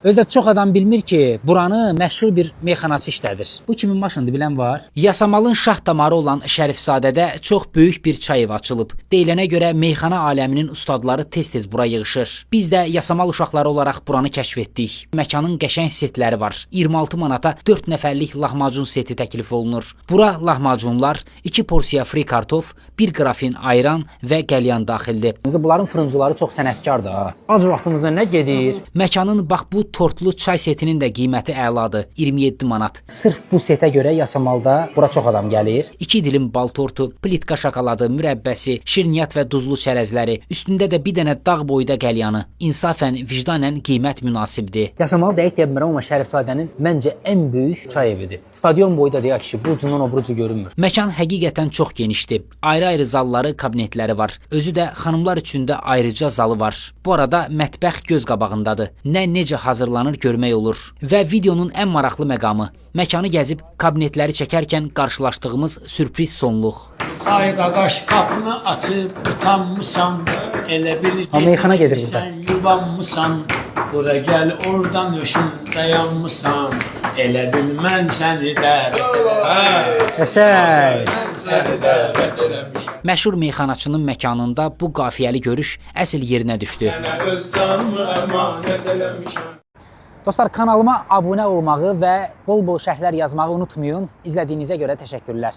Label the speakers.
Speaker 1: Özü də çox adam bilmir ki, buranı məşhur bir meyxanaçı işlədir. Bu kimin maşınıdır, bilən var? Yasamalın şah damarı olan Şərifzadədə çox böyük bir çay evi açılıb. Deyilənə görə meyxana aləminin ustadları tez-tez bura yığışır. Biz də Yasamal uşaqları olaraq buranı kəşf etdik. Məkanın qəşəng setləri var. 26 manata 4 nəfərlik lahmacun seti təklif olunur. Bura lahmacunlar, 2 porsiya fri kartof, 1 qrafin ayran və qəlyan daxildir. Bunların fırıncıları çox sənətkardır ha. Az vaxtımızda nə gedir? Məkanın bax bu tortlu çay setinin də qiyməti əladır. 27 manat. Sırf bu setə görə Yasamalda bura çox adam gəlir. 2 dilim bal tortu, plitka şokoladı, mürəbbəsi, şirniyyat və duzlu çərəzləri, üstündə də bir dənə dağ boyda qəlyanı. İnsafən, vicdanən qiymət münasibdir. Yasamal dəqiq deyə bilmirəm, amma Şərifzadənin məncə ən böyük çay evidir. Stadion boyda deyə kişi, bu ucundan o ucu görünmür. Məkan həqiqətən çox genişdir. Ayrı-ayrı zalları, kabinetləri var. Özü də xanımlar üçün də ayrıca zalı var. Bu arada mətbəx göz qabağındadır. Nə necə hazırlanır görmək olur. Və videonun ən maraqlı məqamı: məkanı gəzib kabinetləri çəkərkən qarşılaşdığımız sürpriz sonluq.
Speaker 2: Ay qaqaş, qapını açıb utanmısan. Elə bil
Speaker 1: Ha, meyxana gedir burada.
Speaker 2: Sən yubanmısan. Bura gəl, oradan öşün dayanmısan. Elə bil mən səni dəvət eləmişəm.
Speaker 1: Qəşəng.
Speaker 2: Mən səni dəvət eləmişəm.
Speaker 1: Məşhur meyxanaçının məkanında bu qafiyəli görüş əsl yerinə düşdü.
Speaker 2: Sənə öz canımı əmanət eləmişəm.
Speaker 1: Dostlar, kanalıma abunə olmağı və bol-bol şərhlər yazmağı unutmayın. İzlədiyinizə görə təşəkkürlər.